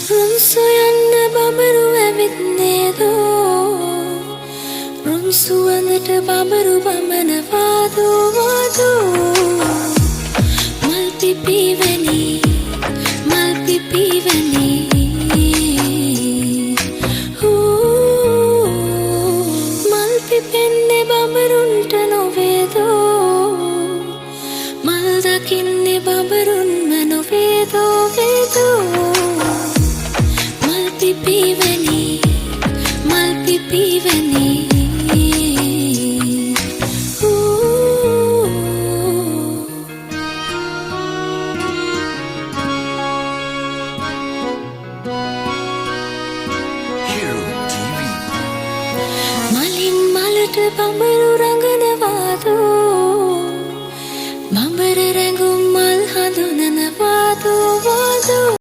රුන් සොයන්න බඹරු ඇවිත් නේදෝ? රුන් සුවඳට බඹරු බඹනවාදෝ වාදෝ? මල් පිපි වැනි, මල් පිපි වැනි. මල් පිපෙන්නේ බඹරුන්ට නොවේදෝ? මල් දකින්නේ බඹරුන්ම නොවේදෝ වේදෝ? මල් පිපි වැනි, මල් පිපි වැනි. Hiru TV. මලින් මලට බඹරු රඟනවාදෝ?